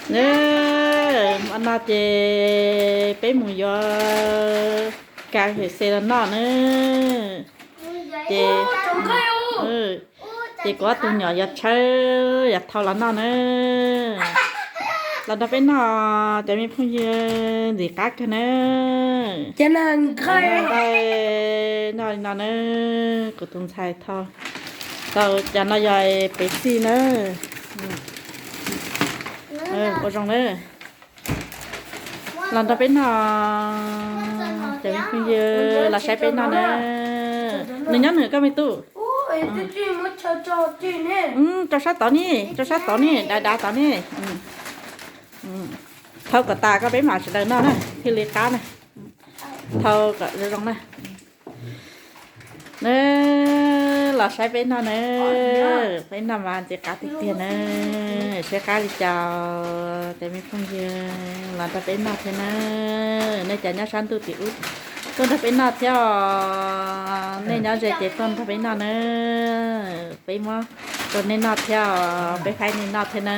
Neb, hmo no ces peb mus yuav K F C los noj na. Ces, ces kuv ob tug nyuam yuav tshawb yuav thau los noj na. Los nrog peb noj, cov me phooj ywg, ntxim qab kawg na. Noj li no na, kuv tus ntxhais thau. Tau, cov no yog pev xij na. Ua zoo na. Los nrog peb noj, cov me phooj ywg, los saib peb noj na. Nws nyob nws, koj me tub. Rau sab tod ne, rau sab tod ne, dav dav tod ne. Thau kom tas koj peb mam sawv daws noj na, thiaj li qab na. Thau kom zoo zoo na. Neb, los saib peb noj na. Peb noj mas ntxim qab tiag tiag na. Saib qab li cas, cov me phooj ywg, los nrog peb noj thiab na. Nej cov nyob sab ntuj tim ub tuaj nrog peb noj thiab os. Nej nyob ze ces tuaj nrog peb noj na. Peb muab rau nej noj thiab os, peb faib nej noj thiab na.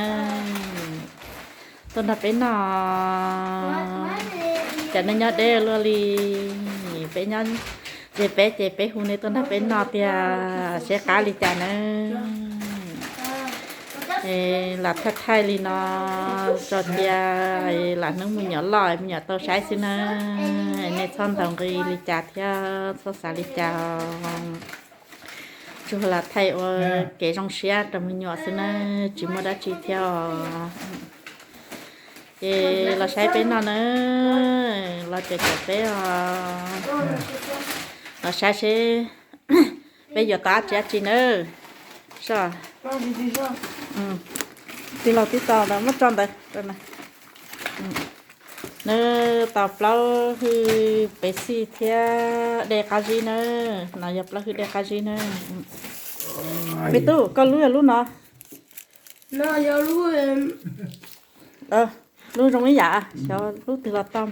Tuaj nrog peb noj, cov nej nyob deb luaj li, peb nyob ze peb ces peb hu nej tuaj nrog peb noj tiag, saib qab li cas na. Lam thaij thaij li no tso cia, lam hnub me nyuam loj me nyuam tau saib xwb na. Nej txhob ntaus nqi li cas thiab txhob xav li cas. Tsuas lam thaij ua kev zoo siab rau me nyuam xwb na, tsis muaj dab tsi thiab os. Ces los saib peb noj na, los caum caum peb os. Los saib seb peb yuav tau dab tsi dab tsi na. Soj, tij laug tib tau ntawd muab tso ntawd. Nws tau plaub hwj pev xij thiab dej qab zib na. No yog plaub hwj dej qab zib na. Me tub, koj lub yog lub no? Lub zoo ib yam, xyov lub twg los tau.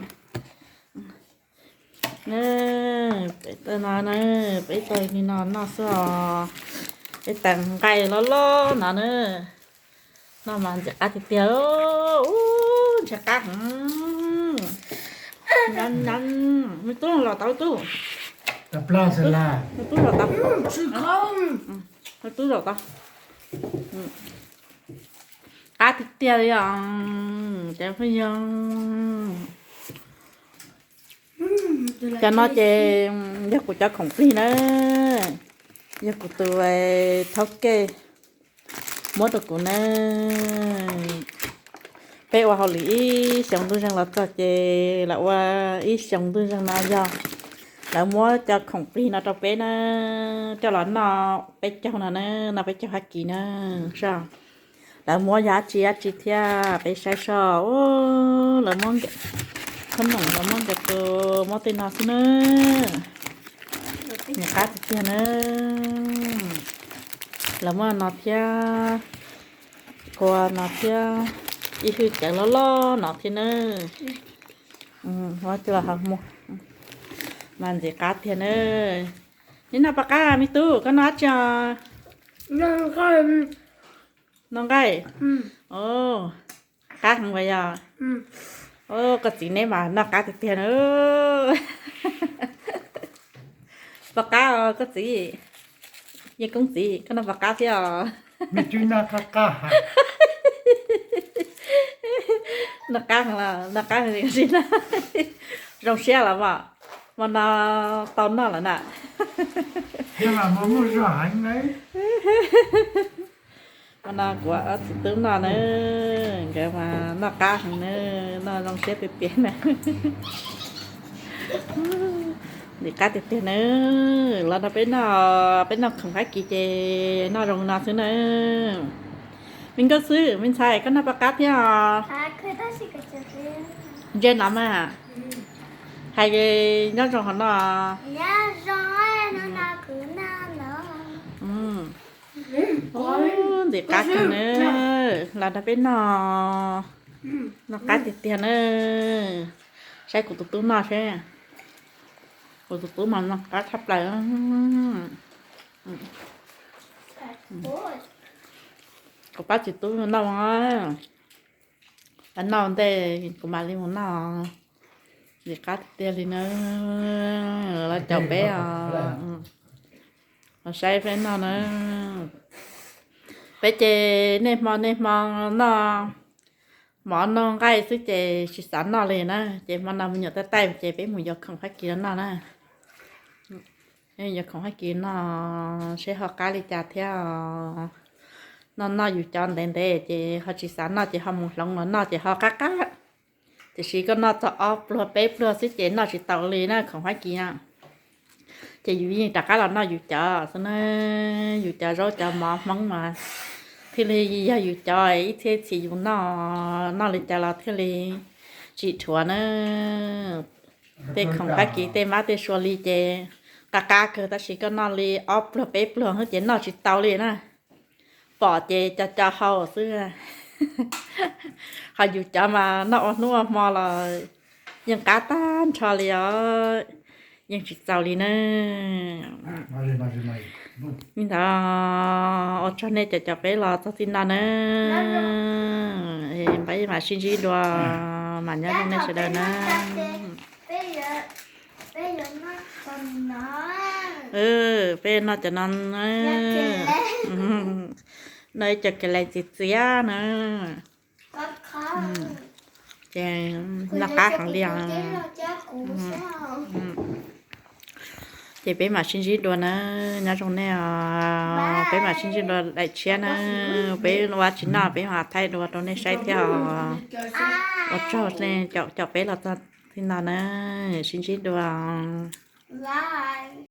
Peb tau no na, peb tau li no noj xwb os. Peb tau nqaij loj loj no na. Noj mas ntxim qab tiag tiag. Ub, ntxim qab heev. Me tub los tau tub. Me tub los tau. Me tub los tau. Qab tiag tiag li os. Cov phooj ywg, cov no ces yog kuv cov khoom plig na, yog kuv tus thaub kej muab rau kuv na. Peb ua hauj lwm ib xyoo ntuj zeeg los txog ces lawv ua ib xyoo ntuj zeeg no yog lawv muab cov khoom plig no rau peb na, coj los noj peb caug no na, noj peb caug Fab Kis na. Soj, lawv muab yog dab tsi dab tsi thiab peb saib soj. Lawv muab, khob noom lawv muab nkawd tus muab tej no xwb na. Ntxim qab tiag tiag na. Lawv muab no thiab, phua no thiab, ib hwj cawv loj loj no thiab na. Mas ntxim qab tiag na. Neb noj poj qab, me tub koj noj dab tsi os? Noj nqaij. Qab heev as yog? Koj txiv neb mas noj qab tiag tiag na. Poj qab os koj txiv. Yawg Koob txiv, koj noj poj qab thiab os? Noj qab heev los noj qab heev, zoo siab los mas, hmo no tau noj lawm na. Hmo no kuv ob txiv tub noj na, nkawd mas noj qab heev na, noj zoo siab tiag tiag na. Ntxim qab tiag tiag na. Los nrog peb noj, peb noj khoom Fab Kis ces noj zoo no xwb na. Me Nkauj Xwb, me ntxhais koj noj poj qab thiab os? Ntsia no mas, hais nyob zoo hov no. Ntxim qab kawg na, los nrog peb noj, noj qab tiag tiag na. Saib kuv tus tub noj seb, kuv tus tub mas noj qab tshaj plaws. Kuv pab txiv tub noj, Noj ntej kuv mam li mus noj. Ntxim qab tiag tiag li na. Los caum peb os, los saib peb noj na. Peb ces niaj hmo niaj hmo noj mov noj nqaij xwb ces tsis xav noj li na. Ces hmo no me nyuam taij taij ces peb mus yuav khoom Fab Kis los noj na. Yuav khoom Fab Kis noj seb ho qab li cas thiab. Noj noj yus cov ntev ntev ces ho tsis xav noj ces ho mus hloov los noj ces ho qab qab. Tiam sis koj noj txog ob pluag peb pluag xwb ces noj tsis tau li na khoom Fab Kis. Ces yus yeej rov qab los noj yus cov xwb na. Yus cov zaub cov mov Hmoob mas thiaj li yog yus cov, ib txhiab txhis yus noj, noj li cas los thiaj li tsim dhuav na. Tej khoom Fab Kis tej mab tej sua li ces qab qab kawg tab sis koj noj li ob pluag peb pluag xwb ces noj tsis tau li na. Pom ces co co hau xwb. Ho yus cov mas noj ua hnub ua hmo los yeej qab tag nrho li os. Yeej tsis txaus li na. Li ntawd ua tsaug nej cov caum peb los txog txij no na. Peb mam sib ntsib dua, mam nyob zoo nej sawv daws na. Peb noj cov no, noj ib co kelees txias txias na. Ces noj qab heev li os. Ces peb mam sib ntsib dua na, nyob zoo nej os. Peb mam sib ntsib dua daim tshiab na, peb ua tsis noj peb mam thaij dua rau nej saib thiab os. Ua tsaug nej caum peb los txog txij no na, sib ntsib dua.